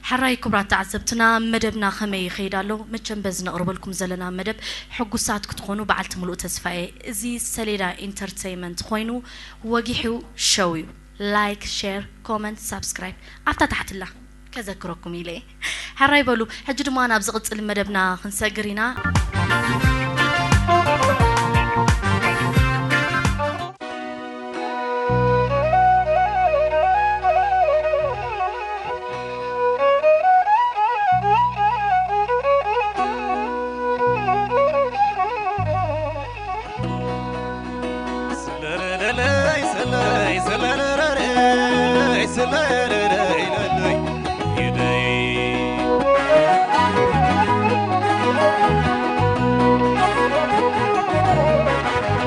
ሕራይ ክቡራት ተዓዘብትና፣ መደብና ከመይ ይኸይድ ኣሎ? መቸም በዚ ነቕርበልኩም ዘለና መደብ ሕጉሳት ክትኾኑ በዓልቲ ሙሉእ ተስፋ እየ። እዚ ሰሌዳ ኢንተርተይመንት ኮይኑ፣ ወጊሑ ሸው እዩ። ላይክ፣ ሼር፣ ኮመንት፣ ሳብስክራይብ ኣብታ ታሕትላ ከዘክረኩም ኢለ እየ። ሕራይ በሉ። ሕጂ ድማ ናብ ዝቕጽል መደብና ክንሰግር ኢና።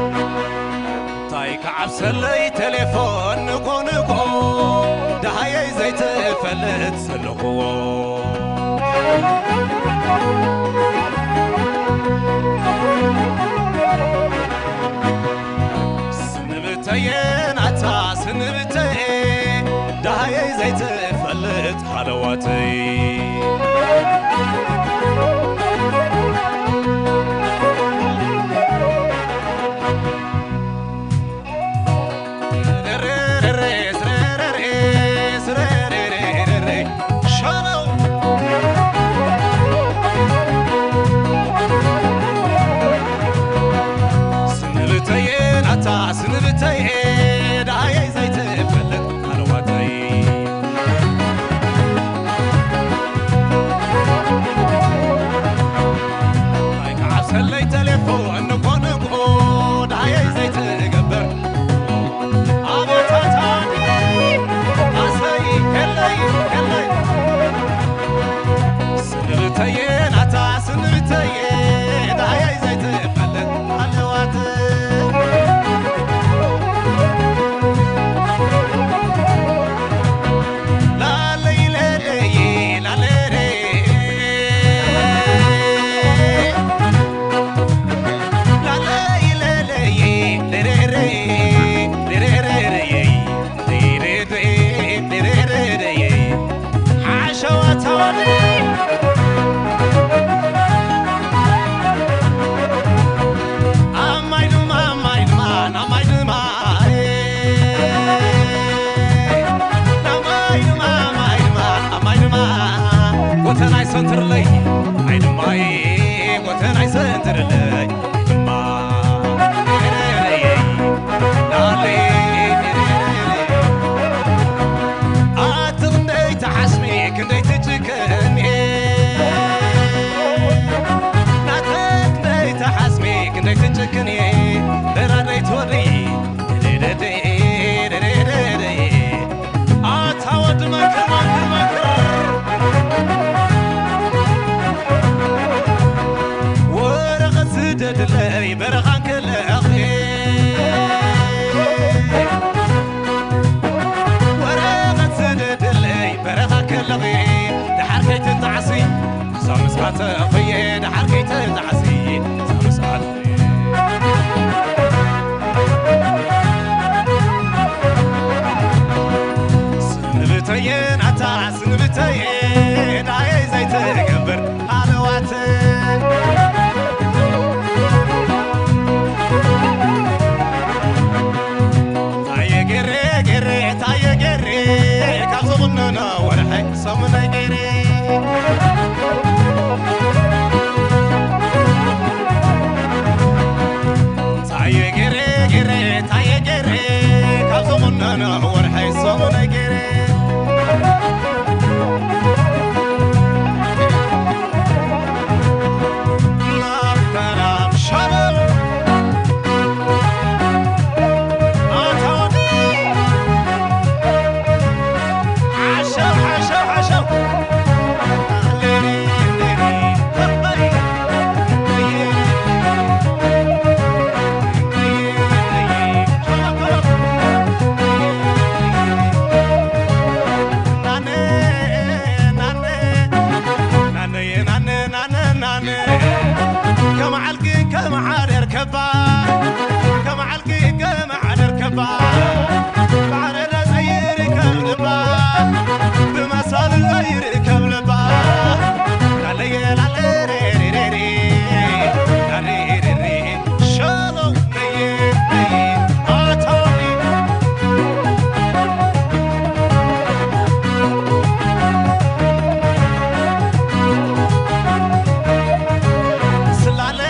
እንታይ ክዓብሰለይ ቴሌፎን ንጎ ንጎ፣ ደሃየይ ዘይትፈልጥ ዘለኽዎ። ስንብተየ ናታ ስንብተየ፣ ደሃየይ ዘይትፈልጥ ሃለዋተይ። ስንብተየ ናታ ስንብተየ፣ ደሃየይ ዘይትፈልጥ ሃለዋተይ። ኣይትዓብሰለይ ቴሌፎን ንጎ ንጎ፣ ደሃየይ ዘይትገብር ኣበታታ። ኣሰይ ሄለይ ሄለይ፣ ስንብተየ ናታ ስንብተየ፣ ደሃየይ ዘይትፈልጥ ሃለዋት። ጎተናይ ሰንትርለይ፣ ኣይ ድማይ፣ ጎተናይ ሰንትርለይ፣ ኣይ ድማ፣ ኣቲ ክንደይ ትሓስሚ፣ ክንደይ ትጭክኒ፣ ናተ ክንደይ ትሓስሚ፣ ክንደይ ትጭክኒ፣ ደራደይ ትወሪ፣ ኣታ ወዲ መክር፣ መክር፣ መክር። ወረቐት ስደድለይ በረኻ ከለኺ። ወረቐት ስደድለይ በረኻ ከለኺ። ደሓር ከይትጣዕሲ፣ እዛ ምስዓተ ኾየ፣ ደሓር ከይትጣዕሲ፣ እዛ ምስዓተ ስንብተየ ናታ ስንብተየ፣ ናየይ ዘይትገብር ሃለዋት። ደርከባ ከመዓልኪ ከመዓደርከባ ባዕረ ደጸይር ከብልባ ብመሳል ዘይር ከብልባ ላለየ ላለሬሬሬሬ ላሬሬሬ ሸሎ ነየ ነየ ኣታኒ ስላለ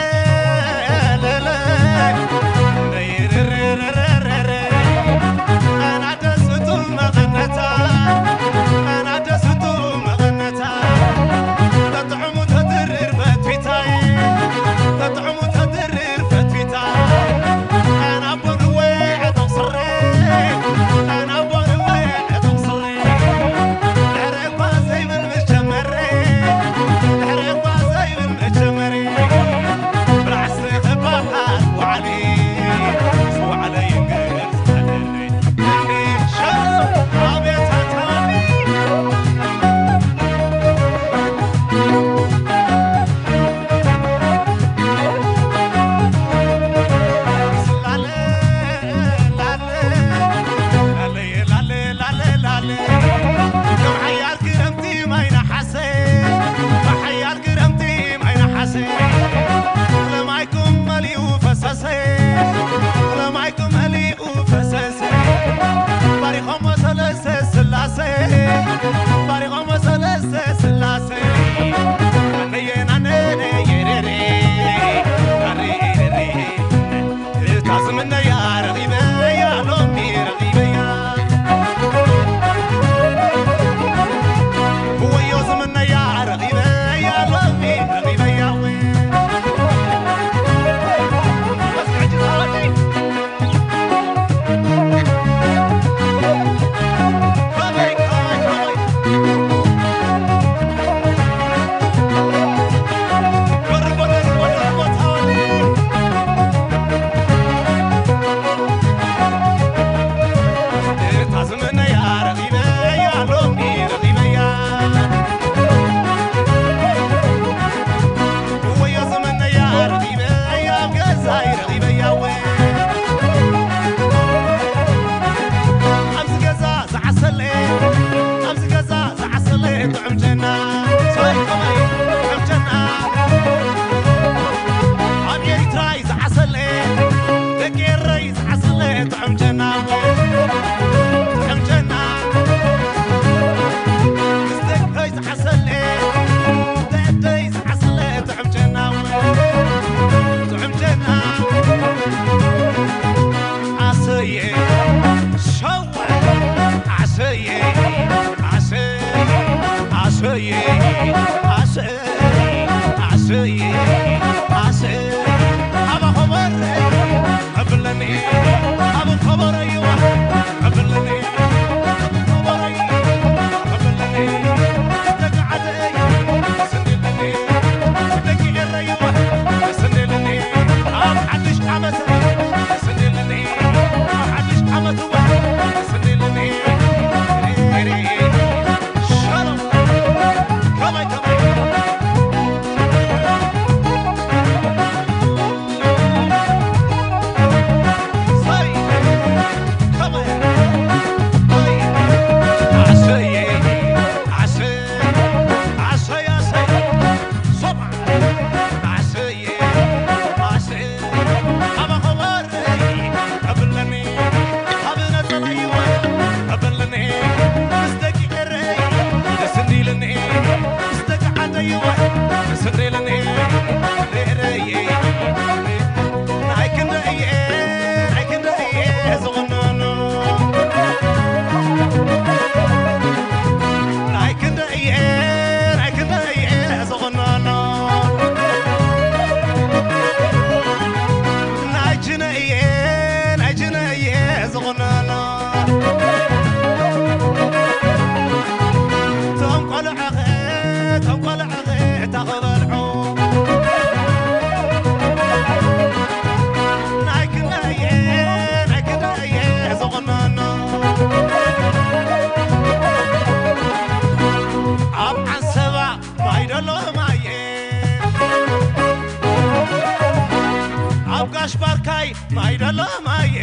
ጋሽ ባርካይ ማይ ደሎ ማየ፣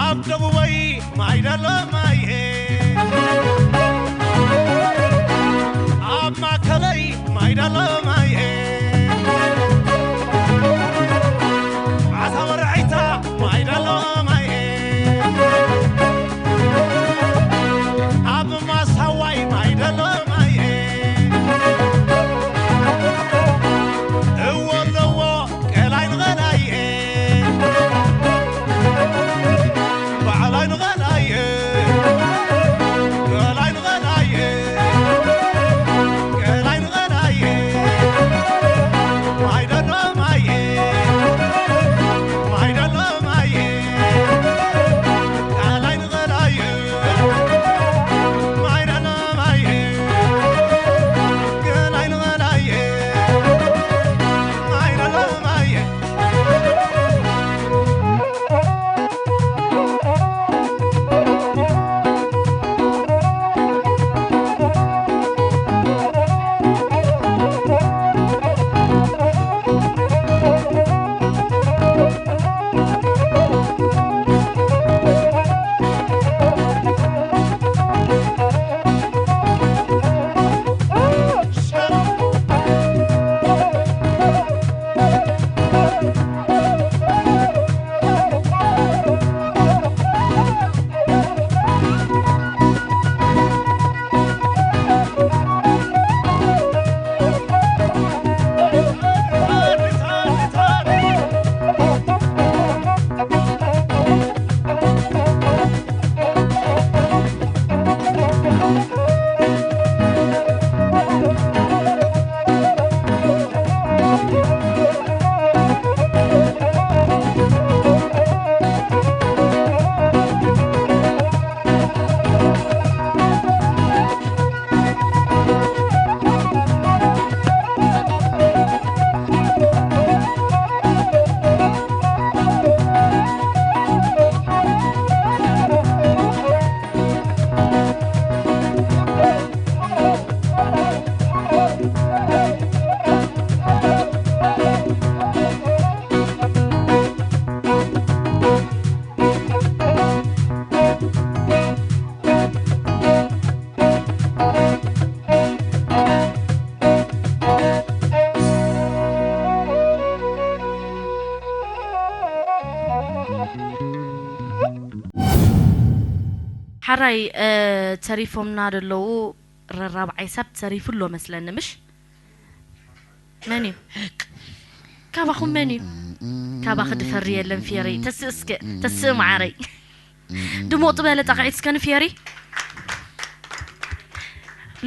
ኣብ ደቡበይ ማይ ደሎ ማየ፣ ኣብ ማእከለይ ማይ ደሎ ማየ፣ ዓሳ ወርዒታ ማይ ደሎ ማየ፣ ኣብ ማሳዋይ ማይ ደሎ ማየ፣ እዎ ኣለዎ ቀላይ ንቐላየ፣ ባዕላይ ንቐላየ፣ ቀላይ ንቐላየ፣ ቀላይ ንቐላየ፣ ማይ ደሎ ማየ፣ ማይ ደሎ ማየ፣ ቀላይ ንቐላየ፣ ማይ ደሎ ማየ፣ ቀላይ ንቐላየ፣ ማይ ደሎ ማየ። ሓራይ፣ እ፣ ተሪፎምና ደለዉ። ረራብዓይ ሰብ ተሪፉ ኣሎ መስለኒ፣ ምሽ? መን እዩ? ካባኹም መን እዩ? ካባኺ ድፈሪ የለን ፊየሪ። ተስእ እስከ፣ ተስእ መዓረይ። ድሙቕ ዝበለ ጣቕዒት እስከ ንፊየሪ።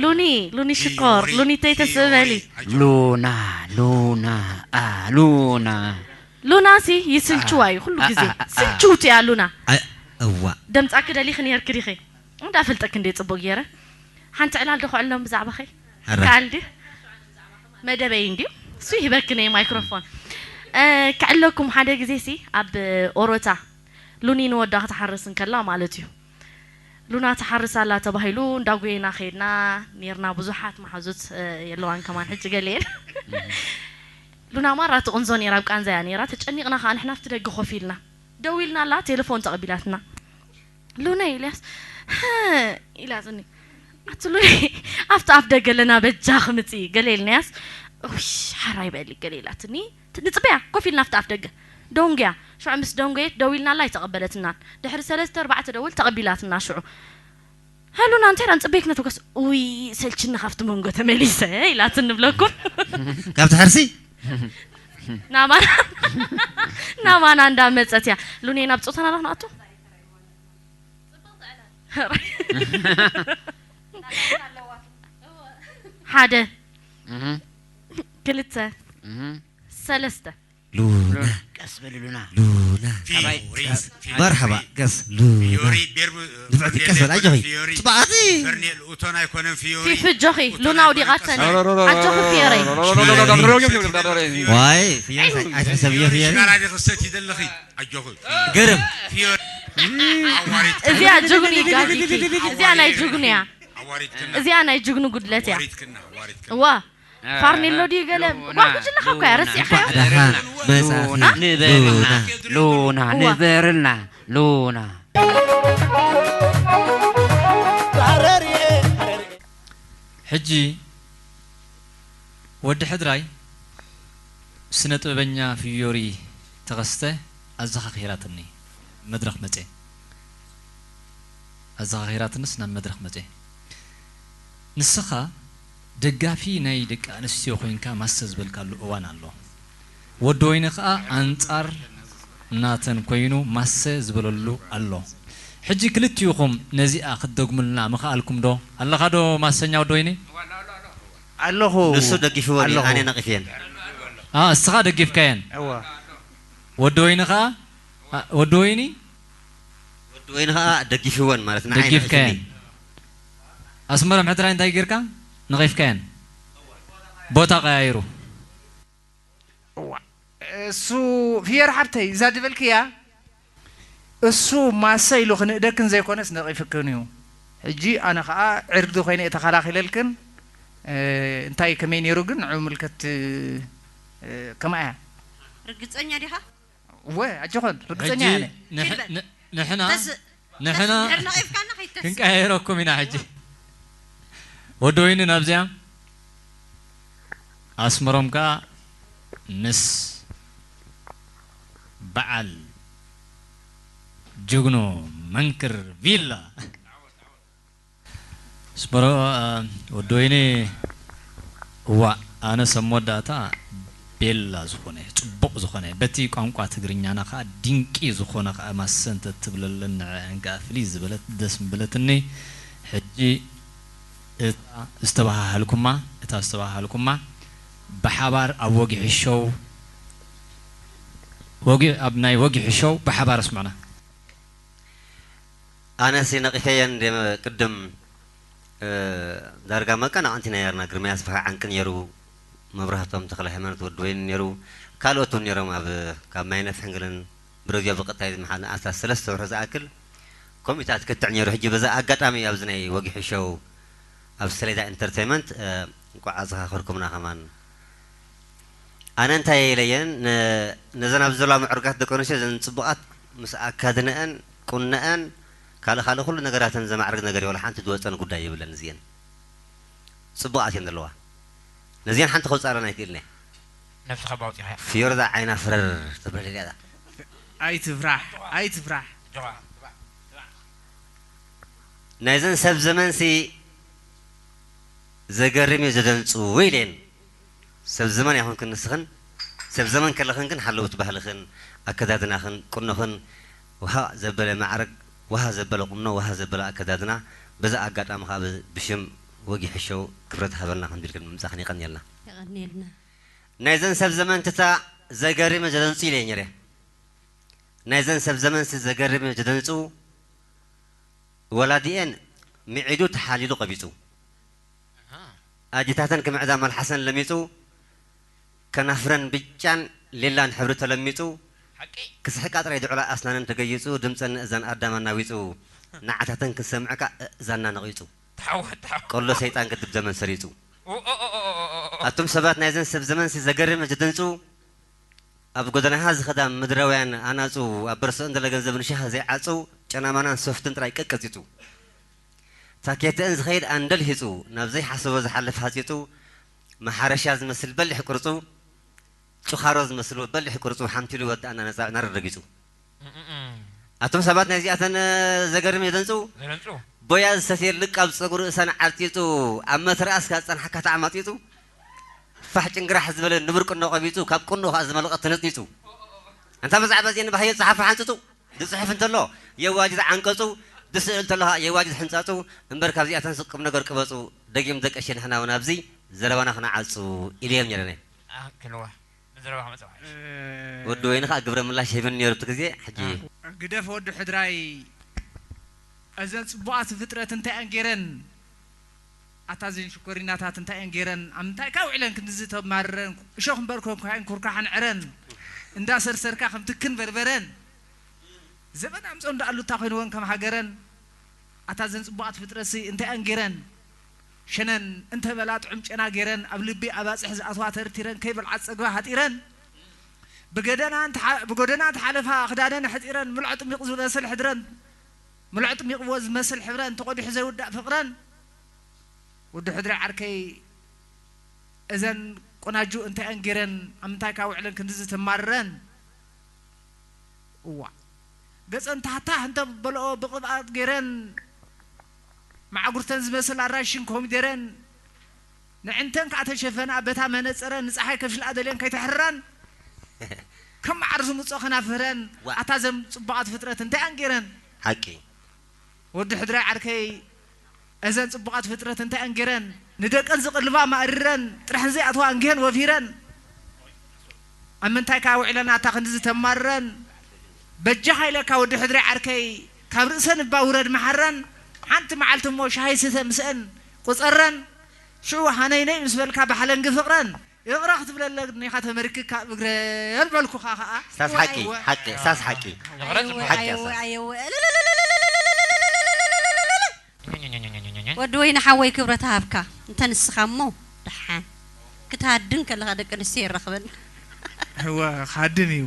ሉኒ፣ ሉኒ ሽኮር፣ ፊዮሪ፣ ሉኒተይ ተስእ በሊ። ፊዮሪ፣ ኣጆ። ሉና፣ ሉና፣ ኣ፣ ሉና። ሉናሲ ይስልችዋ እዩ ኩሉ ኣ፣ ግዜ። ኣ፣ ኣ፣ ኣ። ስልችውቲ እያ ሉና። ኣ፣ እዋ። ደምጻኪ ደሊኺ ነይርኪ ዲኺ? እንዳፈልጠኪ እንደ ጽቡቕ ገይረ። ሓንቲ ዕላል ዶ ክዕሎም ብዛዕባኺ? ኧረ። ይከኣል ድዩ? መደበይ እንድዩ። እሱ ይህበኪ ነይ ማይክሮፎን። እ፣ ክዕለኩም ሓደ ግዜ ሲ ኣብ ኦሮታ ሉኒ ንወዳ ክትሓርስ እንከላ ማለት እዩ። ሉና ትሓርስ ኣላ ተባሂሉ እንዳጎየና ከይድና ኔርና። ብዙሓት መሓዙት፣ እ፣ የለዋን ከማን ሕጂ ገለ እየን። ሉና ማራ ትቕንዞ ኔራ፣ ኣብ ቃንዛ እያ ኔራ። ተጨኒቕና ከኣ ንሕና ኣብቲ ደገ ኮፍ ኢልና። ደው ኢልና ኣላ፣ ቴሌፎን ተቐቢላትና። ሉና ኢልያስ፣ "ህ" ኢላትኒ። "ኣቲ ሉና፣ ኣብቲ ኣፍ ደገ ኣለና፣ በጃኺ ምጺ" ገለ ኢልናያስ፣ "ውይ፣ ሓራይ በሊ" ገለ ኢላትኒ። ት-፣ ንጽበያ፣ ኮፍ ኢልና ኣብቲ ኣፍ ደገ። ደንጉያ። ሽዑ ምስ ደንጎየት ደው ኢልና ኣላ ኣይተቐበለትናን። ድሕሪ ሰለስተ ኣርባዕተ ደውል ተቐቢላትና ሽዑ። "ሀ ሉና፣ እንታይ ደኣ ንጽበይክ ነትወከስ?" "ውይ፣ ሰልችኒ ካብቲ መንጎ ተመሊሰ" ኢላትኒ ንብለኩም። ካብቲ ሕርሲ? ናባና፣ ናባና እንዳመጸት እያ። ሉኔ ናብ ጾታና ዶ ክንኣቱ? ሓደ፣ እህ። ክልተ፣ እህ። ሰለስተ። ሉና። ቀስ በሊ ሉና። ሉና። ፊዮሪ፣ ቀስ። ፊዮሪ። መርሐባ፣ ቀስ። ሉና። ፊዮሪ፣ ቤርቡ፣ ንፍዕቲ፣ ቀስ በል፣ ኣጆኺ። ፊዮሪ። ጽባኣቲ። ፈርኔል፣ እቶን ኣይኮነን ፊዮሪ። ፊፊ፣ ኣጆኺ። እቶን ሉና ኣይኮነን፣ ወዲቓተን። ቀስ በል። ኣጆኺ ፊዮሪ። ፊዮሪ። ዋይ፣ ፊዮሪ፣ ኣይትሕሰብ፣ እዮ፣ ፊዮሪ። ሽጋራ ዲኺ ሰቲ ይደለኺ? ኣጆኺ። ግርም። ፊዮሪ። ኣዋሪድ። እዚኣ ጅግኒ ጋዚቲ። እዚኣ ናይ ጅግኑ እያ። ኣዋሪድክና። እዚኣ ናይ ጅግኑ ጉድለት እያ። ኣዋሪድክና፣ ኣዋሪድክና። እዋ። ፋርኔሎ ድዩ ገለ? ሉና፣ ጓል ጉጅለኻ እኮ እያ፣ ሉና፣ ረሲዕካዮ? እንኳዕ ደሓን መጻእኺ። ሉና፣ ንበረልና፣ ሉና፣ እዋ። ንበረልና፣ ሉና። ሕጂ ወዲ ሕድራይ ስነ ጥበበኛ ፍዮሪ ተኸስተ ኣዘኻኺራትኒ። መድረኽ መጼ ኣዘኻኺራትንስ ናብ መድረኽ መጼ። ንስኻ ደጋፊ ናይ ደቂ ኣንስትዮ ኮይንካ ማሰ ዝበልካሉ እዋን ኣሎ። ወዲ ወይኒ ከኣ ኣንጻር ናተን ኮይኑ ማሰ ዝበለሉ ኣሎ። ሕጂ ክልቲኡኹም ነዚኣ ክትደግሙልና ምኸኣልኩም ዶ? ኣለኻ ዶ ማሰኛ ወዲ ወይኒ? ኣለኹ። ንሱ ደጊፍወን እዩ፣ ኣለኹ። ኣነ ነቒፍየን። ኣ፣ እስኻ ደጊፍካየን? እወ። ወዲ ወይኒ ኸኣ፣ ኣ፣ ወዲ ወይኒ? ወዲ ወይኒ ኸኣ ደጊፍወን ማለት ንዓይ ደጊፍካየን? ነቒፍኒ። ኣስመሮም ሕድራይ እንታይ ጌርካ? ነቒፍካየን? ቦታ ቀያይሩ። እዋ፣ እሱ ፍየር ሓብተይ፣ እዛ ድበልክያ፣ እሱ ማሰ ኢሉ ክንእደክን ዘይኮነስ ነቒፍክን እዩ። ሕጂ ኣነ ኸኣ ዕርዲ ኮይነ እየ ተኸላኺለልክን፣ እ፣ እንታይ ከመይ ነይሩ ግን ንዑ ምልከት፣ እ፣ ከማይ እያ። ርግጸኛ ዲኻ? እወ፣ ኣጆኾን፣ ርግጸኛ ሕጂ እየ ኣነ። ንሕ-፣ ኪድ በል። ን-፣ ንሕና፣ ተስ-፣ ንሕና ተስ-፣ ድሕሪ ነቒፍካና ከይትተስ-፣ ክንቀያየረኩም ኢና ሕጂ። ወዲ ወይኒ ናብዚኣ፣ ኣስመሮም ከኣ ምስ በዓል ጅግኑ መንክር ቪላ። ኣስመሮ፣ እ፣ ወዲ ወይኒ፣ እዋእ፣ ኣነ ሰብ መወዳእታ ቤላ ዝኾነ፣ ጽቡቕ ዝኾነ፣ በቲ ቋንቋ ትግርኛና ከኣ ድንቂ ዝኾነ ከኣ ማሰ እንተትብለለን ንዐአን ከኣ ፍልይ ዝበለት ደስ ምበለትኒ። ሕጂ እታ ዝተባሃሃልኩማ፣ እታ ዝተባሃሃልኩማ ብሓባር ኣብ ወጊሒ ሾው፣ ወጊ-፣ ኣብ ናይ ወጊሒ ሾው ብሓባር ኣስምዑና። ኣነሲ ነቒፈየን እንደ ቅድም፣ እ፣ ዳርጋ መቀናቕንቲ ነይርና። ግርማይ ኣስፍሃ ዓንቂ ነይሩ፣ መብራህቶም ተኽለ ሃይማኖት ወዲ ወይኒ ነይሩ፣ ካልኦት እውን ነይሮም። ኣብ፣ ካብ ማይ ነፍሕን ገለን ብረድዮ ብቐጥታ እዩ ዝመሓልና። ኣስታት ሰለስተ ወርሒ ዝኣክል ከምኡታት ክትዕ ነይሩ። ሕጂ በዛ ኣጋጣሚ ኣብዚ ናይ ወጊሒ ሾው ኣብ ሰሌዳ ኢንተርቴይመንት፣ እ፣ እንቋዕ ኣዘኻኸርኩምና ከማን። ኣነ እንታይ ኢለየን፣ ነ-፣ ነዘን ኣብዚ ዘለዋ ምዕሩጋት ደቂ ኣንስትዮ፣ እዘን ጽቡቓት፣ ምስ ኣካድነአን፣ ቁነአን፣ ካልእ ካልእ ኩሉ ነገራተን ዘማዕርግ ነገር እዩ፣ ዋላ ሓንቲ ዝወጸን ጉዳይ የብለን። እዚአን ጽቡቓት እየን ዘለዋ። ነዚአን ሓንቲ ከውጻለን ኣይክእልን እየ። ነብስኻ ባውጺኻ። ፍዮርዛ ዓይና ፍረር ተብለለይ እያ። ኣይትፍራሕ፣ ኣይትፍራሕ። ናይዘን ሰብ ዘመንሲ ዘገርም እዩ ዘደንጹ ኢለን። ሰብ ዘመን ኣይኮንክን ንስኽን፣ ሰብ ዘመን ከለኽን ግን ሓለውቲ ባህልኽን፣ ኣከዳድናኽን፣ ቁኖኽን፣ ውሃ ዘበለ ማዕረግ፣ ውሃ ዘበለ ቁኖ፣ ውሃ ዘበለ ኣከዳድና፣ በዚ ኣጋጣሚ ኸዓ ብ-፣ ብሽም ወጊሒ ሾው ክብረት ሃበልና ክንብል ግን ምምጻኽን የቐንየልና። የቐንየልና። ናይዘን ሰብ ዘመን ትታ ዘገርም ዘደንጹ ኢለ እየ ነይረ። ናይዘን ሰብ ዘመንሲ ዘገርም ዘደንጹ፣ ወላዲኤን ምዒዱ ተሓሊሉ ቀቢጹ። ኣሃ። ኣዲታተን ክምዕዳ መልሓሰን ለሚጹ፣ ከናፍረን ብጫን ሌላን ሕብሪ ተለሚጹ፣ ሓቂ። ክስሕቃ ጥራይ ዝዕላ ኣስናነን ተገይጹ፣ ድምጸን ንእዛን ኣዳም ኣናዊጹ፣ ንዓታተን ክሰምዕካ እእዛንና ነቒጹ። ተሓው፣ ተሓው። ቆሎ ሰይጣን ግድብ ዘመን ሰሪጹ። ኦ፣ ኦ፣ ኦ። ኣቱም ሰባት ናይዘን ሰብ ዘመንሲ ዘገርም ዘደንጹ፣ ኣብ ጎደናኻ ዝኸዳ ምድራውያን ኣናጹ፣ ኣብ በርሶ እንደለ ገንዘብ ንሻህ ዘይዓጹ፣ ጨናማናን ሶፍትን ጥራይ ቀቀጺጹ። ታኬተአን ዝኸይድ ኣንደል ሂጹ፣ ናብ ዘይሓሰቦ ዝሓልፍ ሃጺጹ፣ መሓረሻ ዝመስል በሊሕ ቅርጹ፣ ጭኻሮ ዝመስል በሊሕ ቅርጹ፣ ሓምቲሉ ወዲ ኣናነጻ ናረድ ረጊጹ። እም፣ እም፣ እም። ኣቱም ሰባት ናይዚኣተን ዘገርም የደንጹ። ዘደንጹ። ቦያ ዝሰትየ ልቃብ ጸጉሪ እሳን ዓርጢጹ፣ ኣብ መትርኣስ ካብ ጸንሓካ ተዓማጢጡ፣ ፋሕ ጭንግራሕ ዝበለ ንቡር ቁኖ ቀቢጹ፣ ካብ ቁኖ ከኣ ዝመለቐ ተነጽኒጹ። ኣንታ ብዛዕባ እዚአን ባህዮ ዝጸሓፈ ሓንጽጹ፣ ዝጽሕፍ እንተሎ የዋጅ ዝዓንቀጹ፣ ዝስእል እንተሎ ከኣ የዋጅ ዝሕንጻጹ፣ እምበር ካብዚኣተን ስቕ ቁም ነገር ቅበጹ። ደጊም ደቀሽ ንሕና እውን ኣብዚ ዘረባና ክነዓጹ ኢለዮም ነይረን። ኣክልዋ። ንዘረባ ክመጽእ። እ፣ ወዲ ወይኒ ኸኣ ግብረ ምላሽ ሂብኒ ነይሩ እቲ ግዜ። ሕጂ እ። ግደፍ ወዲ ሕድራይ፣ እዘን ጽቡቓት ፍጥረት እንታይ እየን ገይረን? ኣታ እዘን ሽኮሪናታት እንታይ እየን ገይረን? ኣብ ምንታይ ከ ውዒለን ክንድዚ ተማርረን? እሾኽ እምበር ኮንካይን ኩርካሕን ዕረን እንዳሰርሰርካ ከም ትክን በርበረን። ዘበን ኣምጾ እንዳ ኣሉታ ኮይንወን ከም ሃገረን። ኣታ እዘን ጽቡቓት ፍጥረትሲ እንታይ እየን ገይረን? ሸነን እንተበላ ጥዑም ጨና ገይረን ኣብ ልቢ ኣባጽሕ ዝኣትዋ ተርቲረን ከይበልዓ ጸግባ ሃጢረን ብገደና እንተሓ- ብጎደና እንተሓለፋ ክዳነን ኣሕጺረን ምልዖ ጥሚቕ ዝመስል ሕድረን ምልዖ ጥሚቕዎ ዝመስል ሕብረን ተቖዲሑ ዘይውዳእ ፍቕረን ወዲ ሕድሪ ዓርከይ እዘን ቆናጁ እንታይ እየን ገይረን ኣብ ምንታይ ካብ ውዕለን ክንድዚ ተማርረን እዋ ገጸን ታህታህ እንተ በልኦ ብቕብኣት ገይረን መዓጉርተን ዝመስል ኣራንሽን ኮሚደረን ንዕንተን ከዓ ተሸፈና በታ መነፀረን ንፀሓይ ከፍልኣ ደልየን ከይተሕርራን ከም መዓር ዝምፆ ከናፍረን ዋ። ኣታ ዘም ፅቡቓት ፍጥረት እንታይ ኣንጌረን ሓቂ ወዲ ሕድራይ ዓርከይ እዘን ጽቡቓት ፍጥረት እንታይ ኣንጊረን ንደቀን ዝቕልባ ማእሪረን ጥራሕ ዘይኣትዋ እንግሄን ወፊረን ኣብ ምንታይ ከኣ ውዒለን ኣታ ክንድዚ ተማርረን በጃኻ ኢለካ ወዲ ሕድሪ ዓርከይ ካብ ርእሰን እባ ውረድ መሓረን ሓንቲ መዓልቲ እሞ ሻሂ ስተ ምስአን ቁጸረን ሽዑ ሃነይነይ ምስ በልካ ብሓለንጊ ፍቕረን ይቕረ ክትብለለኒ ኢኻ ተመሪክካ ኣብ እግረን በልኩኻ ኸኣ። ስታዝ ሓቂ እወ። ሓቂ ስታዝ ሓቂ። ይቕረ ጽቡቕ። ሓቂ ኣየወ፣ ኣየወ፣ ወዲ ወይኒ ሓወይ ክብረት ሃብካ እንተ ንስኻ እሞ ደሓን ክትሃድን ከለኻ ደቂ ኣንስትዮ ይረኽበን። እወ ክሃድን እዩ።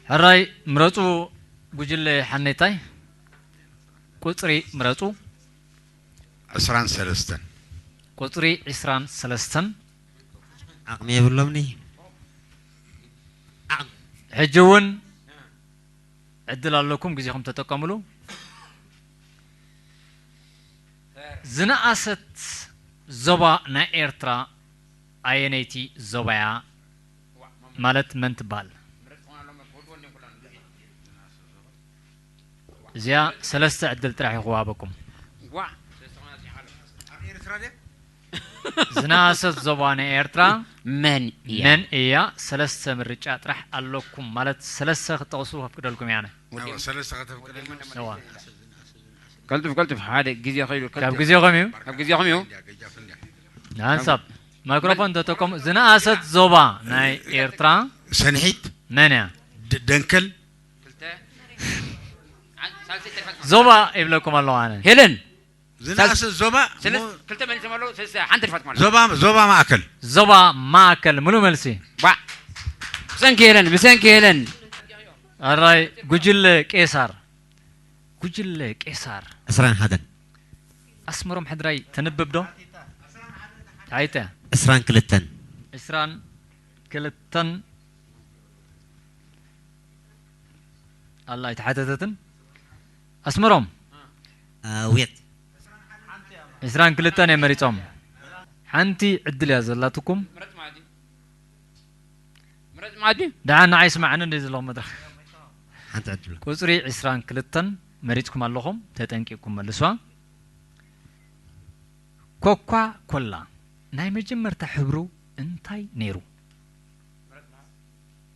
ሕራይ ምረፁ ጉጅለ ሓኔታይ ቁፅሪ ምረፁ። ዕስራን ሰለስተን ቁፅሪ ዕስራን ሰለስተን ዓቕሚ የብሎምኒ። ሕጂ እውን ዕድል ኣለኩም፣ ግዜኹም ተጠቀምሉ። ዝነኣሰት ዞባ ናይ ኤርትራ ኣየነይቲ ዞባያ ማለት መን ትበሃል? እዚኣ ሰለስተ ዕድል ጥራሕ እዩ ክወሃበኩም። ዝነኣሰት ዞባ ናይ ኤርትራ መን እያ? መን እያ? ሰለስተ ምርጫ ጥራሕ ኣለኩም፣ ማለት ሰለስተ ክትጠቕሱ ከፍቅደልኩም እየ ኣነ። እዋ፣ ሰለስተ ከተፍቅደልና። እዋ። ቀልጥፍ ቀልጥፍ ሓደ ግዜ ከይዱ ካብ ቀልጥፍ። ግዜኹም እዩ። ካብ ግዜኹም እዩ። ንሓንሳብ ማይክሮፎን ተጠቀሙ። ዝነኣሰት ዞባ ናይ ኤርትራ ሰንሒት መን እያ? ደ- ደንከል ዞባ ይብለኩም ኣለኹ ኣነ። ሄለን ዝነኣሰት ዞባ ሰለስ- እሞ ክልተ መሊሶም ኣለዉ ሰለስተ ሓንቲ ትፋት ማለት ዞባ ዞባ ማእከል ዞባ ማእከል ምሉእ መልሲ። ባ ብሰንኪ ሄለን ብሰንኪ ሄለን ኣራይ ጉጅለ ቄሳር ጉጅለ ቄሳር ዕስራን ሓደን ኣስመሮም ሕድራይ ተንብብ ዶ? ኣይተ ዕስራን ክልተን ዕስራን ክልተን ኣላ ኣይተሓተተትን ኣስመሮም ዌት ዕስራን ክልተን እዮም መሪጾም። ሓንቲ ዕድል እያ ዘላትኩም። ደሓን ንዓይ ስማዕኒ እንደ ዘለኹ መድረኽ። ሓንቲ ዕድል። ቁፅሪ ዕስራን ክልተን መሪፅኩም ኣለኹም፣ ተጠንቂቕኩም መልስዋ። ኮካ ኮላ ናይ መጀመርታ ሕብሩ እንታይ ነይሩ?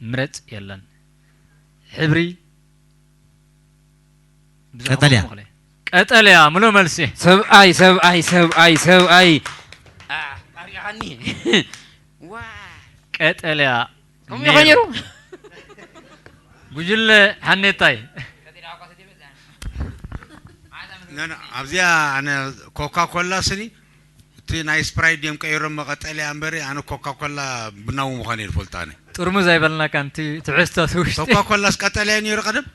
ምረፅ የለን። ሕብሪ ብዙሕ ቀጠልያ። ክኸውን ይኽእል እዩ። ቀጠልያ፣ ምሉእ መልሲ። ሰብኣይ፣ ሰብኣይ፣ ሰብኣይ፣ ሰብኣይ። አ፣ ኣሪኻኒ። ዋ። ቀጠልያ ከምኡ ነይሩ። ይኾን ነይሩ? ጉጅለ ሓኔታይ። ነ-፣ ነ-፣ ኣብዚኣ ኣነ ኮካ ኮላ ስኒ እቲ ናይ ስፕራይት ድዮም ቀይሮሞ ቀጠልያ እምበሪ፣ ኣነ ኮካ ኮላ ቡናዊ ምዃኑ እየ ዝፈልጦ ኣነ። ጥርሙዝ ኣይበልናካን፣ እቲ ትሕዝቶ እቲ ውሽጢ። ኮካ ኮላስ ቀጠልያ ነይሩ ቀደም?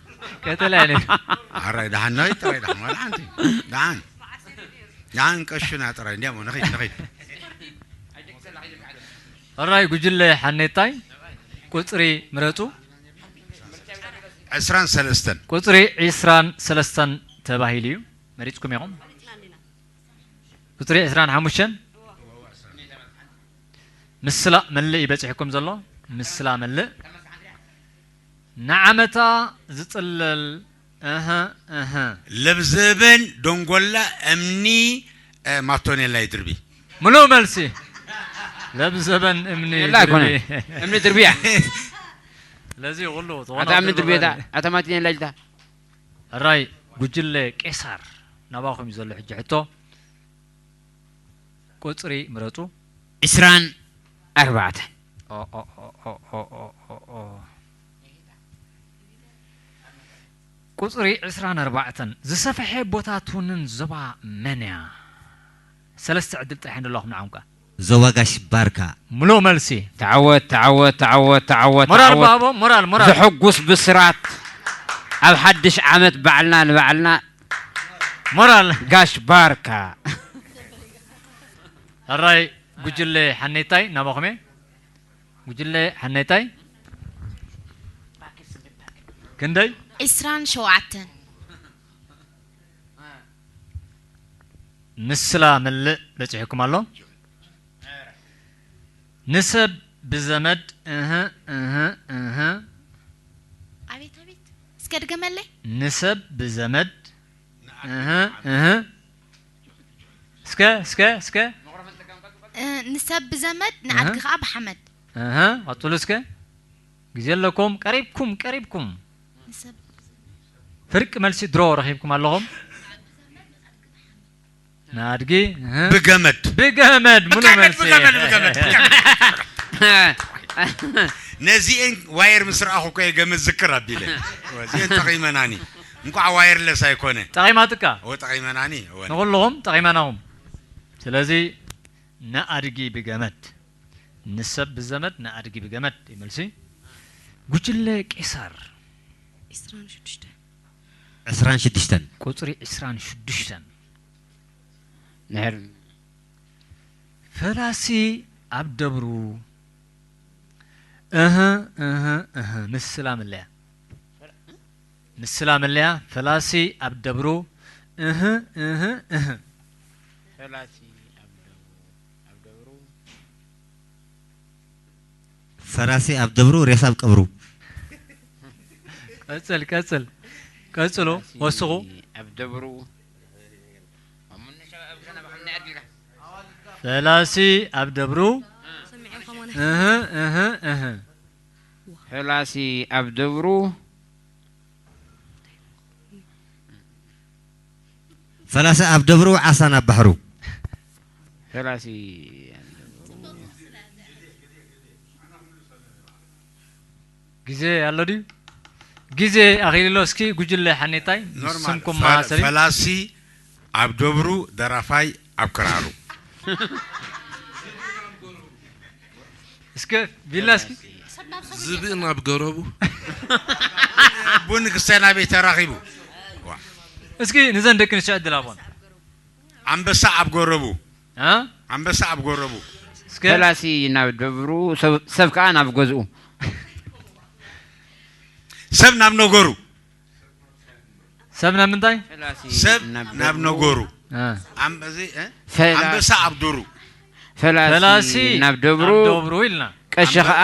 ቀጠልያ ነይሩ። ኣራይ ደሓን ነይ ጥራይ ደሓን ዋላ ሓንቲ። ደሓን። ደሓን ቀሹና ጥራይ እንዲያሞ ንኺድ ንኺድ። ኣራይ ጉጅለ ሓኔታይ ቁፅሪ ምረፁ። ዕስራን ሰለስተን። ቁፅሪ ዕስራን ሰለስተን ተባሂሉ እዩ። መሪፅኩም ኢኹም። ቁፅሪ ዕስራን ሓሙሽተን ምስላ መልእ እዩ በፂሕኩም ዘሎ። ምስላ መልእ ንዓመታ ዝፅለል። እህ፣ እህ። ለብዘበን ደንጎላ እምኒ፣ እ፣ ማቶኔላ ይድርቢ። ምሉእ መልሲ። ለብዘበን እምኒ የላ ድርቢ። ኣይኮነ። እምኒ ድርብያ። ስለዚ ኩሉ ዝኾነ ኣታ እምኒ ኩሉ ድርብያ እታ፣ ማለት ኣታ ማቶኔላ ኢልታ። ሕራይ ጉጅለ ቄሳር ናባኹም እዩ ዘሎ ሕጂ ሕቶ። ቁፅሪ ምረፁ። ዕስራን ኣርባዕተን። ኦ፣ ኦ፣ ኦ። ቁፅሪ ዕስራን ኣርባዕተን ዝሰፈሐ ቦታ ትውንን ዞባ መን እያ? ሰለስተ ዕድል ጥራሕ ንለኹም ንዓኹም ከኣ። ዞባ ጋሽ ባርካ። ምሉእ መልሲ። ተዓወት፣ ተዓወት፣ ተዓወት፣ ተዓወት፣ ሞራል ተዓወት። ባቦ፣ ሞራል፣ ሞራል። ዘሐጉስ ብስራት ኣብ ሓድሽ ዓመት ባዕልና ንባዕልና ሞራል። ጋሽ ባርካ። ሕራይ ጉጅለ ሓኔታይ ናባኹም እየ። ጉጅለ ሓኔታይ ክንደይ? ዕስራን ሸውዓተን። ምስላ ምልእ በፂሕኩም ኣሎ። ንሰብ ብዘመድ እህ፣ እህ፣ እህ። ኣቤት፣ ኣቤት። እስከ ድገመለይ። ንሰብ ብዘመድ እህ፣ እህ። እስከ፣ እስከ፣ እስከ። እ፣ ንሰብ ብዘመድ፣ ንኣድጊ እህ። ከኣ ብሓመድ። እህ፣ ቀጽሉ እስከ። ግዜ ኣለኩም፣ ቀሪብኩም፣ ቀሪብኩም። ንሰብ ፍርቂ መልሲ ድሮ ረኺብኩም ኣለኹም። ንኣድጊ፣ እህ። ብገመድ። ብገመድ፣ ሙሉ ብገመድ፣ መልሲ። ብገመድ፣ ብገመድ፣ ብገመድ። ነዚኤን ዋየር ምስ ረኣኹ እኮ እየ ገመድ ዝክር ኣቢለ። እዚኤን ጠቒመናኒ። እንኳዕ ዋየርለስ ኣይኮነ። ጠቒማትካ? እወ፣ ጠቒመናኒ። እወ። ንኹልኹም ጠቒመናኹም። ስለዚ ንኣድጊ ብገመድ፣ ንሰብ ብዘመድ፣ ንኣድጊ ብገመድ እዩ መልሲ። ጉጅለ ቄሳር። ዕስራን ሽዱሽተን። ዕስራን ሽዱሽተን። ቁጽሪ ዕስራን ሽዱሽተን። ንሕር። ፈላሲ ኣብ ደብሩ። እህ፣ እህ፣ እህ። ምስላ መለያ። ምስላ መለያ። ፈላሲ ኣብ ደብሩ። እህ፣ እህ፣ እህ። ፈላሲ ኣብ ደብሩ፣ ኣብ ደብሩ። ፈላሲ ኣብ ደብሩ፣ ሬሳ ኣብ ቀብሩ። ቀጽል፣ ቀጽል። ቀጽሎ፣ ፈላሲ ወስኹ። ኣብ ደብሩ። ፈላሲ ኣብ ደብሩ። ሰሚዐ ከማን። እህ፣ እህ፣ እህ። ፈላሲ ኣብ ደብሩ። ፈላሲ ኣብ ደብሩ፣ ዓሳ ናብ ባሕሩ። ፈላሲ ኣብ ደብሩ። ግዜ ኣሎ ድዩ? ግዜ ኣኺሉሎ። እስኪ ጉጅለ ሓኔታይ ኖርማል። ስምኩም ፈ-፣ መሳሰሊ። ፈላሲ ኣብ ደብሩ፣ ደራፋይ ኣብ ክራሩ። እስከ ቪላ እስኪ። ዝብኢ ናብ ገረቡ። ቡን ክስተ ናበይ ተራኺቡ? ዋ። እስኪ ንዘን ደቂ ኣንስትዮ ዕድል ሃቦን። ኣንበሳ ኣብ ገረቡ። እ? ኣንበሳ ኣብ ገረቡ። እስከ። ፈላሲ ናብ ደብሩ፣ ሰብ፣ ሰብ ከኣ ናብ ገዝኡ። ሰብ ናብ ነገሩ። ሰብ ናብ ምንታይ? ፈላሲ ሰብ ናብ ናብ ደብሩ። ነገሩ። እ። ኣም-፣ እዚ፣ እ? ፈላ-፣ ኣንበሳ ኣብ ዱሩ። ፈላሲ ፈላሲ ናብ ደብሩ፣ ኣብ ደብሩ ኢልና። ቀሺ ኸዓ፣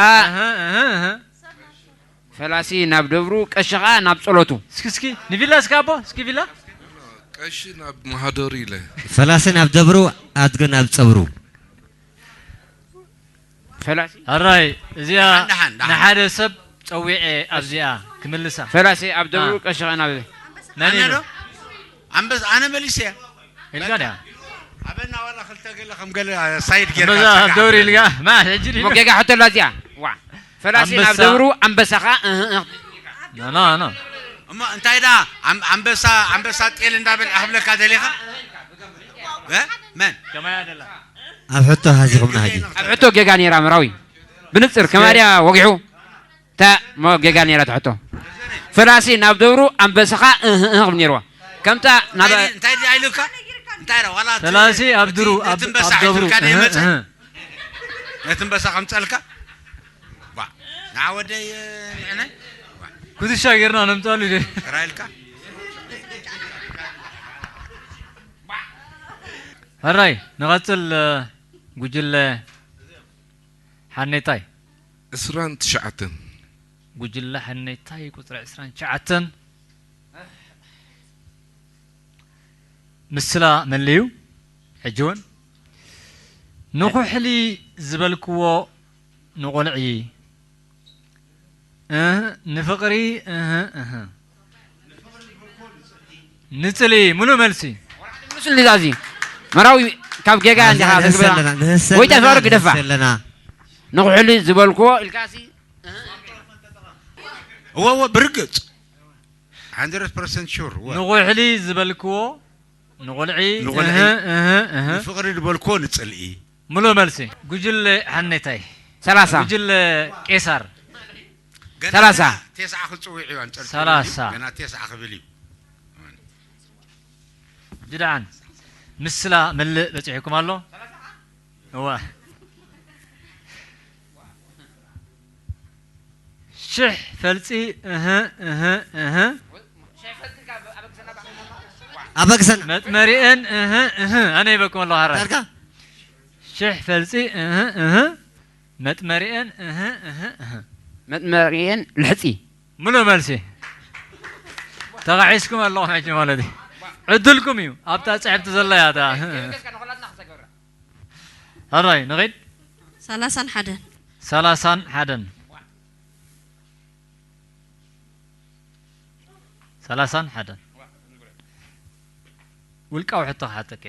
ፈላሲ ናብ ደብሩ፣ ቀሺ ኸዓ ናብ ጸሎቱ። እስኪ እስኪ ንቪላ እስኪ ኣቦ እስኪ ቪላ። ቀሺ ናብ ማህደሩ ኢለ። ፈላሲ ናብ ደብሩ፣ ኣድጊ ናብ ጸብሩ። ፈላሲ ሕራይ እዚኣ ንሓደ ሰብ ጸዊዐ ኣብዚኣ ክምልሳ። ፈላሲ ኣብ ደብሩ፣ ቀሺ ኸዓ ናብ መን ኢሉ? ኣንበስ ኣነ መሊሰ እያ ኢልካ ድያ? ኣበና ዋላ ክልተ ገለ ከም ገለ ሳይድ ጌርካ በዛ ትስጋዕ። ደውር ኢልካ ማ ሕጂ ድዩ? ሞ ጌጋ ሕቶ ኣላ እዚኣ። ዋ ፈላሲ ናብ ኣንበሳ። ደብሩ፣ ኣንበሳ ኸዓ እህ እህ። ኖ ኖ ኖ እሞ እንታይ ዳ ኣም- ኣንበሳ ኣንበሳ ጤል እንዳበል ኣህብለካ ደሊኻ እ? መን ከማያ ደላ ኣብ ሕቶ ሃዚኹምና ሕጂ። ኣብ ሕቶ ጌጋ ነይራ መራዊ። ብንጽር ከማድያ ወጊሑ። ታ ሞ ጌጋ ነይራ ትሕቶ። ፈላሲ ናብ ደብሩ፣ ኣንበሳ ኸዓ እህ እህ ክብል ነይርዋ። ከምታ ናብ እንታይ እንታይ ድኣ ኢሉካ እንታይ ዳ ዋላ እቲ- ፈላሲ ኣብ ድሩ ነቲ ኣብ ኣንበሳ ኣብ ደብሩ ሒዙልካ ድየ እህ፣ መጸ እህ። ነቲ ኣንበሳ ከምጸልካ ባ ንዓ ወደይ ንዕነ ኩትሻ ጌርና ነምጻሉ ደ ራይልካ ሕራይ ንቐጽል። ጉጅለ ሓኔታይ ዕስራን ትሽዓተን ጉጅለ ሓኔታይ ቁጽሪ ዕስራን ትሽዓተን ምስላ መለዩ። ሕጂ እውን ንኹሕሊ ዝበልክዎ ንቖልዒ እህ ንፍቕሪ እህ እህ ንጽሊ ሙሉእ መልሲ። ምስል ዛዚ መራዊ ካብ ጌጋ እንዲኻ ንህሰ ተግብራ ኣለና፣ ንህሰ ወይ ኣለና፣ ተፋርግ ደፋ ንህሰ ኣለና። ንኹሕሊ ዝበልክዎ ኢልካሲ እወ እወ ብርግጽ hundred percent sure እወ ንቑሕሊ ዝበልክዎ ንቑልዒ ንቑልዒ። እህ እህ እህ ንፍቕሪ ዝበልክዎ ንጽልኢ ሙሉእ መልሲ። ጉጅለ ሓኔታይ ሰላሳ ጉጅለ ቄሳር ገና ሰላሳ። ቴስዓ ክጽውዕ እዩ ኣንጸርጽር ሰላሳ። ገና ቴስዓ ክብል እዩ ጅድዓን ምስላ መልእ በጺሕኩም ኣሎ። እዋ ሽሕ ፈልጺ እህ እህ እህ ኣበግሰና መጥመሪአን እህ እህ ኣነ ይበኩም ኣለኹ ሓራይ ዳርጋ ሽሕ ፈልጺ እህ እህ መጥመሪአን እህ እህ እህ መጥመሪአን ልሕጺ ሙሉእ መልሲ ተኻሒስኩም ኣለኹም ሕጂ ማለት እዩ። ዕድልኩም እዩ ኣብታ ጽሕፍቲ ዘላ እያ እታ ሕራይ ንኺድ ሰላሳን ሓደን ሰላሳን ሓደን ሰላሳን ሓደን ውልቃዊ ሕቶ ክሓተከ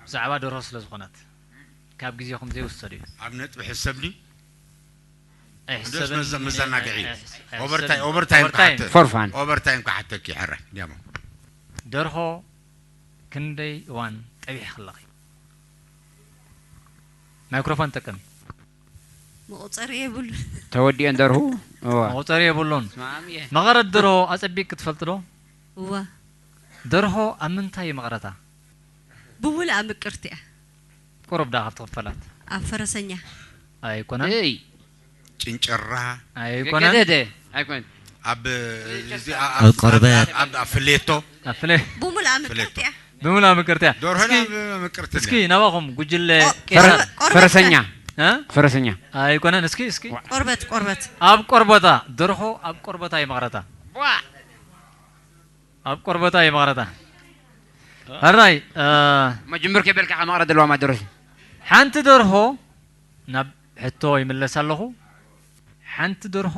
ብዛዕባ ደርሆ ስለ ዝኾነት ካብ ግዜኹም ዘይውሰድ እዩ። ኣብ ነጥቢ ሕሰብ ድዩ ኣይሕሰብን መዘ- መዘናግዒ። ኣይሕስ- ኣይሕሰብን። ኦቨርታይ ኦቨርታይም ኦቨርታይ። ክሓተ ፎርፋን ኦቨርታይም ክሓተኪ ሕራይ ዲያሞ ደርሆ ክንደይ እዋን ጠቢሕክለኺ? ማይክሮፎን ጠቀሚ። መቑፀሪ የብሉ ተወዲአን ደርሁ እዋ መቑፀሪ የብሉን። ስማምየ መቐረት ደርሆ ኣፀቢቅ ክትፈልጥ ዶ? እዋ ደርሆ ኣብ ምንታይ እዩ መቐረታ? ብሙሉኣ ምቅርቲ እያ ቁሩብ ዳ ካብቲ ክፈላት ኣብ ፈረሰኛ ኣይኮነን እይ ጭንጭራ ኣይኮነን ገደደ ኣይኮነን ኣብ እዚ ኣብ ቆርበት። ኣብ ኣብ ፍሌቶ ኣፍለ ብሙሉኣ ምቅርቲ እያ ብሙላ ምቅርትያ ደርሆ እስኪ ምቅርቲ እስኪ ናባኹም ጉጅለ ቆ- ቄሳር ቆርበት ፈረሰኛ እ? ፈረሰኛ ኣይኮነን እስኪ እስኪ ቆርበት ቆርበት ኣብ ቆርበታ ደርሆ ኣብ ቆርበታ ይመቕረታ ኣብ ቆርበታ ይመቕረታ ሕራይ እ፣ መጀመር ከይበልካ ካብ መቕረት ዘለዋ ማይ ደረሱ ሓንቲ ደርሆ ናብ ሕቶ ይምለስ ኣለኹ ሓንቲ ደርሆ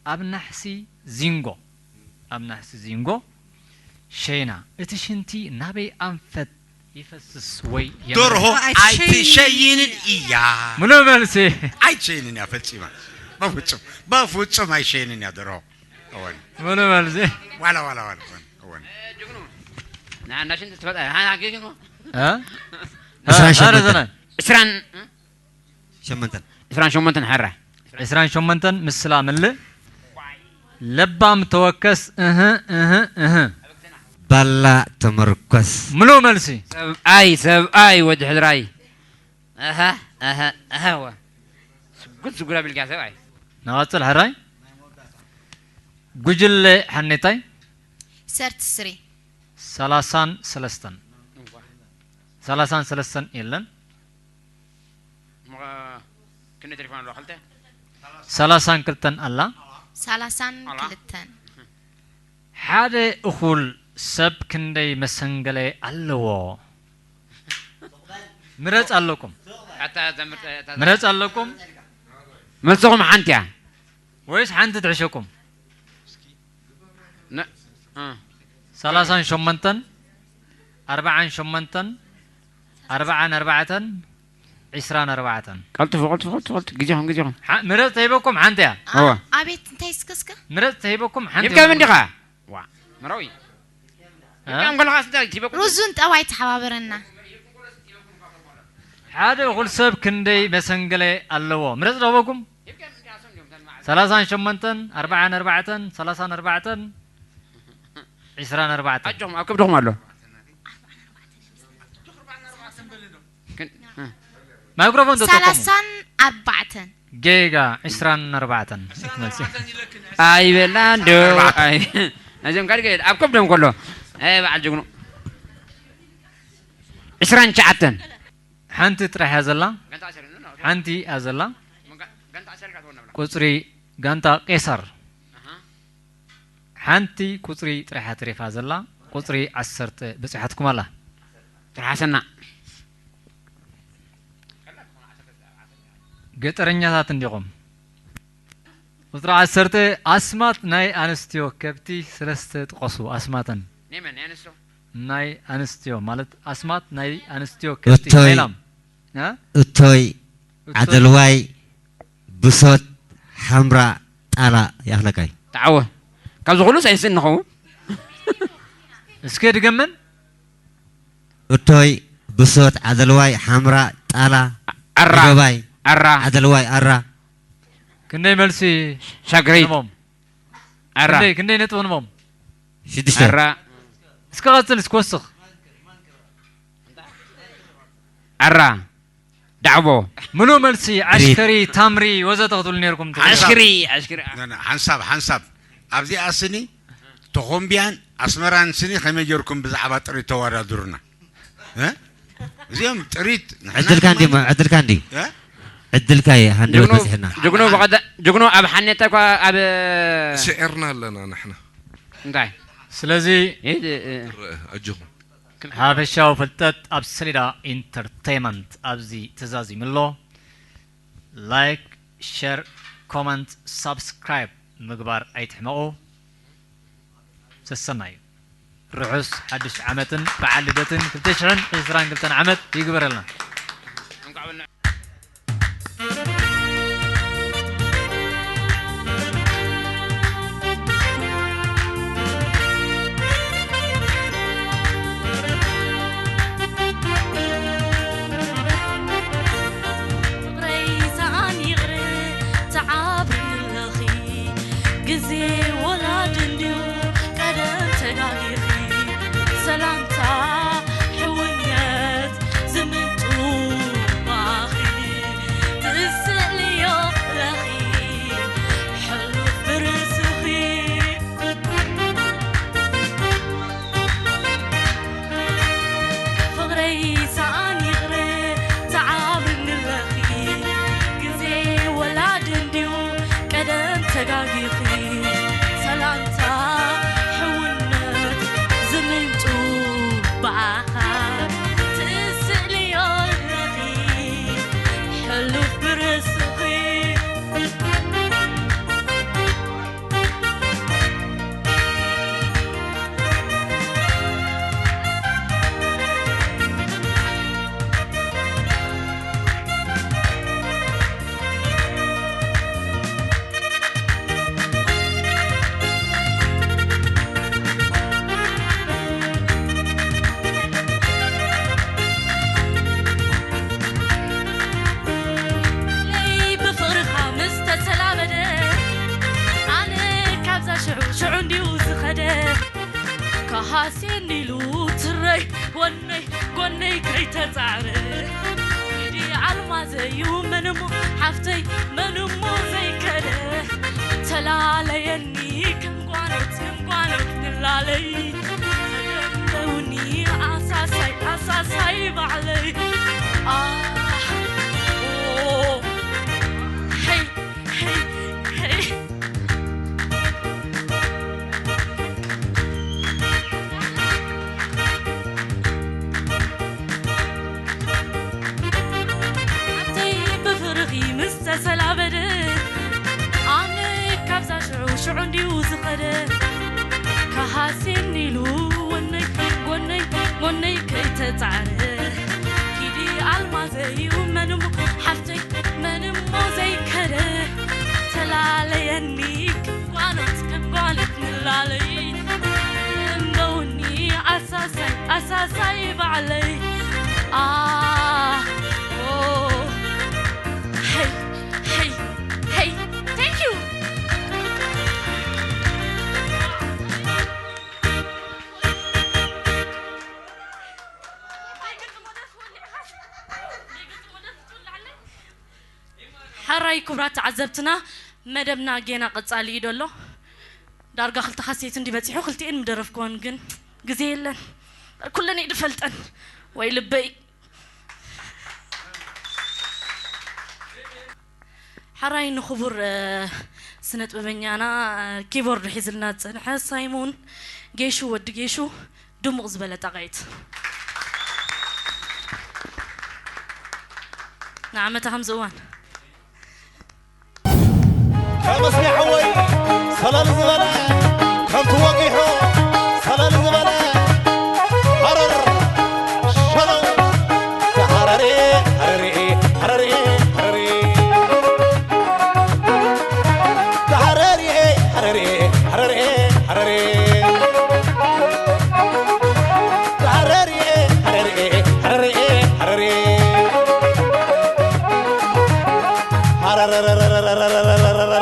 ኣብ ናሕሲ ዚንጎ ኣብ ናሕሲ ዚንጎ ሸይና እቲ ሽንቲ ናበይ ኣንፈት ይፈስስ ወይ የምርሕ? ደርሆ ኣይትሸይንን ኣይትሸይንን እያ ሙሉእ መልሲ ኣይትሸይንን እያ ፈጺማ በፍጹም በፍጹም ኣይሸይንን እያ ደርሆ እወን ሙሉእ መልሲ ዋላ ዋላ ዋላ እወን እወን ናሽን ትፈጣ ሃና ጌግን እ? ዕስራን እ፣ ሸሞንተን። ረዘነ። ዕስራን ሸመንተን ዕስራን ሸሞንተን ሓራ ዕስራን ሸሞንተን ምስላ ምልእ ለባም ተወከስ እህ እህ እህ ባላ ተመርኮስ ምሉእ መልሲ ሰብኣይ ሰብኣይ ወዲ ሕድራይ ኣሃ ኣሃ ኣሃ ወ ስጉድ ስጉድ ኣቢልካ ሰብኣይ ንቐጽል ሕራይ ጉጅለ ሓኔታይ ሰርት ስሪ ሰላሳን ሰለስተን ሰላሳን ሰለስተን የለን ክንደይ ቴሌፎን ኣለዋ? ክልተ? ሰላሳን ክልተን ኣላ። ሰላሳን ክልተን ሓደ እኹል ሰብ ክንደይ መሰንገለ ኣለዎ? ምረጽ ኣለኩም። ኣታ ዘምር እታ ምረጽ ኣለኩም። መልስኹም ሓንቲ እያ። ወይስ ሓንቲ ትሕሸኩም? ነ- እ። ሰላሳን ሸሞንተን ኣርብዓን ሸሞንተን ኣርብዓን ኣርባዕተን ዒስራን ኣርባዕተን ቀልጥፉ ቀልጥፉ ቀልጥፉ ቀልጥፉ ግዜኹም ግዜኹም። ሓ- ምረጽ ተሂበኩም ሓንቲ እያ። እወ። ኣቤት እንታይ እስከ እስከ ምረጽ ተሂበኩም ሓንቲ ሂብካ እያ። መንዲኻ ዋ መራዊ እ? ሂብካ እንከለኻ ስንታይ ሂበኩም? ሩዙን ጠባይ ተሓባበረና። ሓደ እኹል ሰብ ክንደይ መሰንገለ ኣለዎ? ምረጽ ዶ በኩም። ሰላሳን ሸሞንተን ኣርብዓን ኣርባዕተን ሰላሳን ኣርባዕተን ዒስራን ኣርባዕተን ኣጆኹም ኣብ ከብድኹም ኣሎ። ግን- እ። ማይክሮፎን ተጠቀሙ። ሰላሳን ኣርባዕተን ጌጋ ዒስራን ኣርባዕተን እቲ መልሲ። ኣይበላ እንዶ ኣይ ነዚኦም ካልእ ከይድ ኣብ ከብዶም ከሎ ኣይ በዓል ጅግኑ ዕስራን ትሽዓተን ሓንቲ ጥራሕ እያ ዘላ። ሓንቲ እያ ዘላ። ቁፅሪ ጋንታ ቄሳር ሓንቲ ቁፅሪ ጥራሕ እያ ተሪፋ ዘላ። ቁፅሪ ዓሰርተ በፂሓትኩም ኣላ። ትርሓሰና ገጠረኛታት እንዲኹም። ቁፅሪ ዓሰርተ ኣስማት ናይ ኣንስትዮ ከብቲ ሰለስተ ጥቐሱ። ኣስማተን ናይ መን ናይ ኣንስቶ ናይ ኣንስትዮ ማለት ኣስማት ናይ ኣንስትዮ ከብቲ እቶይ። ናይ ላም እ? እቶይ እቶይ። ዓደልዋይ ብሶት ሓምራ ጣላ ያኽለካይ ተዓወ ካብዚ ኩሉ ሳይንስ እንኸውን እስከ ድገመን እቶይ ብሶት ዓደልዋይ ሓምራ ጣላ ኣራ ደባይ ኣራ ዓደልዋይ ኣራ ክንደይ መልሲ ሻግረይት ንቦም ኣራ ክንደይ ክንደይ ነጥቢ ንቦም ሽዱሽተ ኣራ እስከ ቀፅል እስከ ወስኽ ኣራ ዳዕቦ ምሉእ መልሲ ዓሽከሪ ታምሪ ወዘተ ክትብሉ ነርኩም ትኽእሉ። ዓሽክሪ ዓሽክሪ ና፣ ና፣ ሓንሳብ ሓንሳብ ኣብዚኣ ስኒ ተኾምቢያን ኣስመራን ስኒ ከመይ ጌርኩም ብዛዕባ ጥሪት ተወዳድሩና እ? እዚኦም ጥሪት ንሕና ዕድልካ እንዲ ድማ- ዕድልካ እንዲ እ? ዕድልካ የ ሃንደበት በፂሕና ጅግኖ ብቐደ ጅግኖ ኣብ ሓኔታ እኳ ኣብ ስዒርና ኣለና ንሕና እንታይ ስለዚ ይህ- እ- ርአ ኣጆኹም ሓፈሻዊ ፍልጠት ኣብ ሰሌዳ ኢንተርቴይመንት ኣብዚ ተዛዚሙ ኣሎ። ላይክ፣ ሸር፣ ኮመንት፣ ሳብስክራይብ ምግባር ኣይትሕመቑ። ሰሰናዩ ርሑስ ሓድሽ ዓመትን በዓል ልደትን ክልተ ሽሕን ዕስራን ክልተን ዓመት ይግበረልና። ፍቕረይ ሰኣን ይቕረ ተዓብርለኺ ግዜ ወላድ እንድዩ ቀደም ተጋጊኺ ሰላምታ ሕውነት ዝምንጩ ባኺ ትስእልዮ ለኺ ሕሉፍ ብርስኺ ፍቕረይ ሰኣን ይቕረ ተዓብርኒ ኣለኺ ግዜ ወላድ እንድዩ ቀደም ተጋጊኺ ሰላምታ ሕውነት ዝምንጩ ብኣኻ ትስእልዮ ኣለኺ ሕሉፍ ብርስኺ ለይ ብፍቕርኻ ምስ ተሰላመደ ኣነ ካብዛ ሽዑ ሽዑ እንድዩ ዝኸደ ካሃሴ እንዲሉ ትረይ ወነይ ጎነይ ከይተጻዕረ ኢዲ ኣልማዘዩ መንሞ ሓፍተይ መንሞ ዘይከደ ተላለየኒ ከም ጓኖት ከም ጓኖት ንላለይ ተደምደውኒ ኣሳሳይ ኣሳሳይ ባዕለይ ኣሕ ኦ ከሃሲን ኢሉ ወነይ ጎነይ ጎነይ ከይተጻዕረ ኪዲ ኣልማዘይ መንም ሓፍተይ መንም ዘይከረ ተላለየኒ ጓኖት ከም ጓኖት ንላለይ እንደውኒ ኣሳሳይ ኣሳሳይ ባዕለይ ኣ ኦ ሄይ ሄይ ሄይ thank you ሓራይ ክቡራት ተዓዘብትና መደብና ጌና ቀጻሊ እዩ ደሎ ዳርጋ ክልተ ካሴት እንዲ በጺሑ ክልቲኤን ምደረፍክወን ግን ግዜ የለን ኩለን እዩ ድፈልጠን ወይ ልበይ ሓራይ ንኽቡር ስነ ጥበበኛና ኪቦርድ ሒዝልና ዝፀንሐ ሳይሞን ጌሹ ወዲ ጌሹ ድሙቕ ዝበለ ጣቕዒት ንዓመታ ከምዚ እዋን ከመስኒ ሓወይ ሰለል ዝበለ ከምቲ ወጊሑ ሰለል ዝበለ ሃረር ሸለው ሃረሬ ሃረሬ ሃረሬ ሃረሬ ሃረሬ ሃረሬ ሃረሬ ሃረሬ ሃረሬ ሃረሬ ሃረሬ ሃረሬ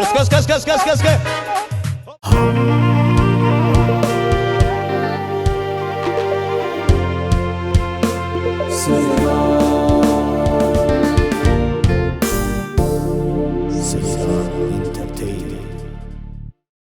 እስከ እስከ እስከ እስከ እስከ እስከ